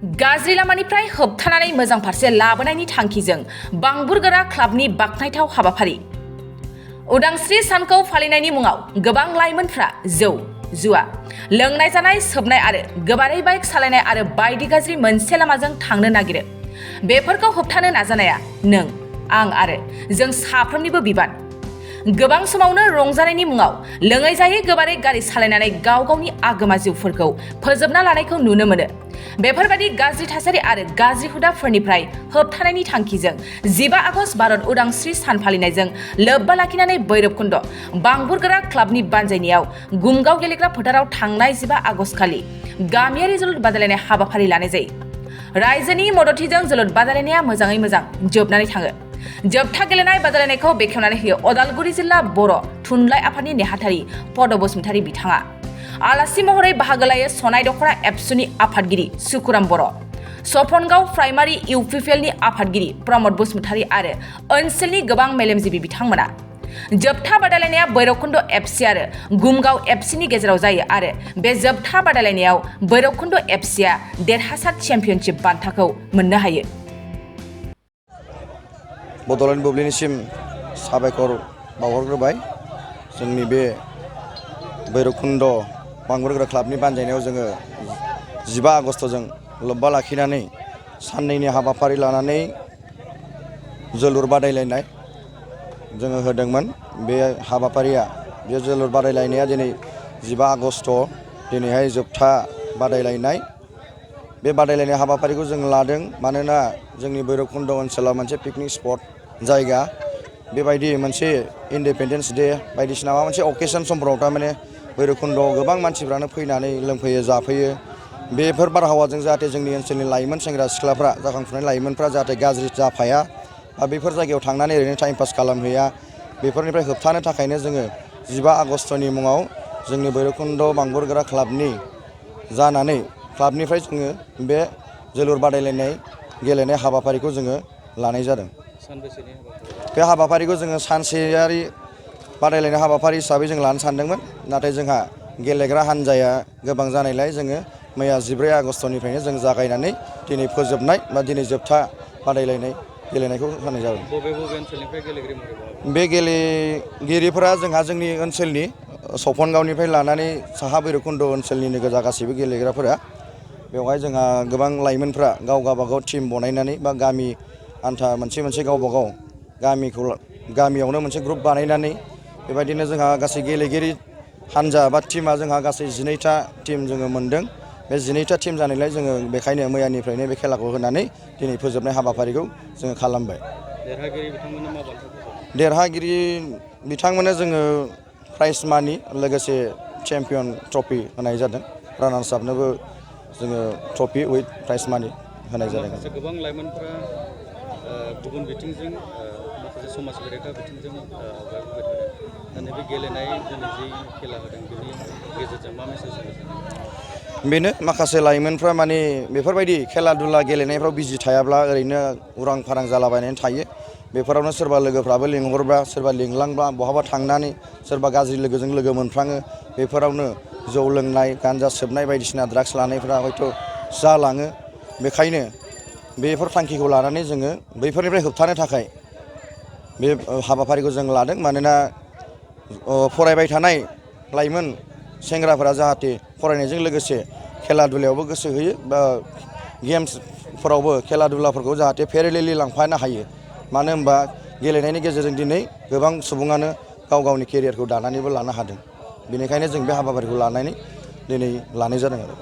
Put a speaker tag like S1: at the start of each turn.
S1: गाज्रि लामानिफ्राय होबथानानै मोजां फारसे लाबोनायनि थांखिजों बांबुरगोरा क्लाबनि बाखनायथाव हाबाफारि। उदांस्रि सानखौ फालिनायनि मुङाव गोबां लाइमोनफ्रा जौ, जुवा, लोंनाय जानाय, सोबनाय आरो गोबारै बाइक सालायनाय आरो बायदि गाज्रि मोनसे लामाजों थांनो नागिरो। बेफोरखौ होबथानो नाजानाया नों, आं आरो जों साफ्रोमनिबो बिबान। गोबां समावनो रंजानायनि मुङाव लोङै जायै गोबारै गारि सालायनानै गावनि आगोमा जिउफोरखौ फोजोबना लानायखौ नुनो मोनो। बेफोरबायदि गाज्रि थासारि आरो गाज्रि हुदाफोरनिफ्राय होबथानायनि थांखिजों 15 आगस्त भारत उदांस्रि सान फालिनायजों लोब्बा लाखिनानै भैरबकुन्द बांबुरगोरा क्लाबनि बानजायनायाव गुमगाव गेलेग्रा फोथाराव थांनाय 15 आगस्त खालि गामियारि जोलुर बादायलायनाय हाबाफारि लानाय जायो। रायजोनि मददथिजों जोलुर बादायलायनाया मोजाङै मोजां जोबनानै थाङो। जोबथा गेलेनाय बादायलायनायखौ बेखेवनानै होयो अदालगुरि जिल्ला बर' थुनलाइ आफादनि नेहाथारि पद बसुमतारी बिथाङा। आलासि महरै बाहागो लायो सनाय दख'रा एबसुनि आफादगिरि सुकुराम बर', सफनगाव प्राइमारि इउपिपिएलनि आफादगिरि प्रमद बसुमतारी आरो ओनसोलनि गोबां मेलेमजिबि बिथांमोना। जोबथा बादायलायनाया भैरबकुन्द एफसि आरो गुमगाव एफसिनि गेजेराव जायो आरो बे जोबथा बादायलायनायाव भैरबकुन्द एफसिआ देरहासार चेम्पियनशिप बान्थाखौ मोननो हायो।
S2: बड'लेण्ड बुब्लिनिसिम साबायखर बावहरग्रोबाय। जोंनि बे भैरबकुन्द बांबुरगोरा क्लाबनि बानजायनायाव जोङो 15 आगस्तजों लोब्बा लाखिनानै साननैनि हाबाफारि लानानै जोलुर बादायलायनाय जोङो होदोंमोन। बे हाबाफारिया बे जोलुर बादायलायनाया दिनै 15 आगस्त दिनैहाय जोबथा बादायलायनाय। बे बादायलायनाय हाबाफारिखौ जों लादों मानोना जोंनि भैरबकुन्द ओनसोला मोनसे पिकनिक स्पट जायगा। बेबायदि मोनसे इन्डिपेन्डेन्स डे बायदिसिना माबा मोनसे अकेसन समफोराव थारमाने भैरबकुन्दआव गोबां मानसिफ्रानो फैनानै लोंफैयो जाफैयो। बेफोर बारहावाजों जाहाथे जोंनि ओनसोलनि लाइमोन सेंग्रा सिख्लाफ्रा जाखांफुनाय लाइमोनफ्रा जाहाथे गाज्रि जाफाया बा बेफोर जायगायाव थांनानै ओरैनो टाइम पास खालामहैया, बेफोरनिफ्राय होबथानो थाखायनो जोङो 15 आगस्तनि मुङाव जोंनि भैरबकुन्द बांबुरगोरा क्लाबनि जानानै क्लाबनिफ्राय जोङो बे जोलुर बादायलायनाय गेलेनाय हाबाफारिखौ जोङो लानाय जादों। बे हाबाफारिखौ जोङो सानसेयारि बादायलायनाय हाबाफारि हिसाबै जों लानो सानदोंमोन, नाथाय जोंहा गेलेग्रा हान्जाया गोबां जानायलाय जोङो मैया 14 आगस्तनिफ्रायनो जों जागायनानै दिनै फोजोबनाय बा दिनै जोबथा बादायलायनाय गेलेनायखौ होनाय जादों।
S3: बबे ओनसोलनिफ्राय गेलेगिरि महरै?
S2: बे गेलेगिरिफोरा जोंहा जोंनि ओनसोलनि सफनगावनिफ्राय लानानै साहा भैरबकुन्द ओनसोलनिनो गोजा गासैबो गेलेग्राफोरा। बेवहाय जोंहा गोबां लाइमोनफ्रा गावबागाव टिम बनायनानै बा गामि आन्था मोनसे गावबागाव गामियावनो मोनसे ग्रुप बानायनानै बेबायदिनो जोंहा गासै गेलेगिरि हान्जा बा टिमा जोंहा गासै 12टा टिम जोङो मोनदों। बे 12टा टिम जानायलाय जोङो बेखायनो मैयानिफ्रायनो बे खेलाखौ होनानै दिनै फोजोबनाय हाबाफारिखौ जोङो खालामबाय।
S3: देरहागिरि बिथांमोननो मा बान्था?
S2: देरहागिरि बिथांमोननो जोङो प्राइज मानि लोगोसे चेम्पियन ट्रफि होनाय जादों। रानार्स आपनोबो जोङो ट्रफि उइथ प्राइज मानि होनाय जादों।
S3: माखासे गोबां लाइमोनफ्रा गुबुन बिथिंजों माखासे समाज बेरेखा बिथिंजों आवगायबोबाय थादों। दा नैबे गेलेनाय दिनै जि खेला होदों बेनि गेजेरजों मा मेसेज होनो सानो?
S2: बेनो माखासे लाइमोनफ्रा माने बेफोरबायदि खेला दुला गेलेनायफ्राव बिजि थायाब्ला ओरैनो उरां फारां जालाबायनानै थायो। बेफोरावनो सोरबा लोगोफ्राबो लिंहरबा सोरबा लिंलांबा बहाबा थांनानै सोरबा गाज्रि लोगोजों लोगो मोनफ्राङो। बेफोरावनो जौ लोंनाय, गान्जा सोबनाय बायदिसिना ड्राग्स लानायफ्रा हयथ' जालाङो। बेखायनो बेफोर थांखिखौ लानानै जोङो बैफोरनिफ्राय होबथानो थाखाय बे हाबाफारिखौ जों लादों। मानोना फरायबाय थानाय लाइमोन सेंग्राफोरा जाहाथे फरायनायजों लोगोसे खेला दुलायावबो गोसो होयो बा गेम्सफोरावबो खेला दुलाफोरखौ जाहाथे पेरेलेलि लांफानो हायो। मानो होनबा गेलेनायनि गेजेरजों दिनै गोबां सुबुङानो गावनि केरियारखौ दानानैबो लानो हादों। बेनिखायनो जों बे हाबाफारिखौ लानानै दिनै लानाय जादों आरो।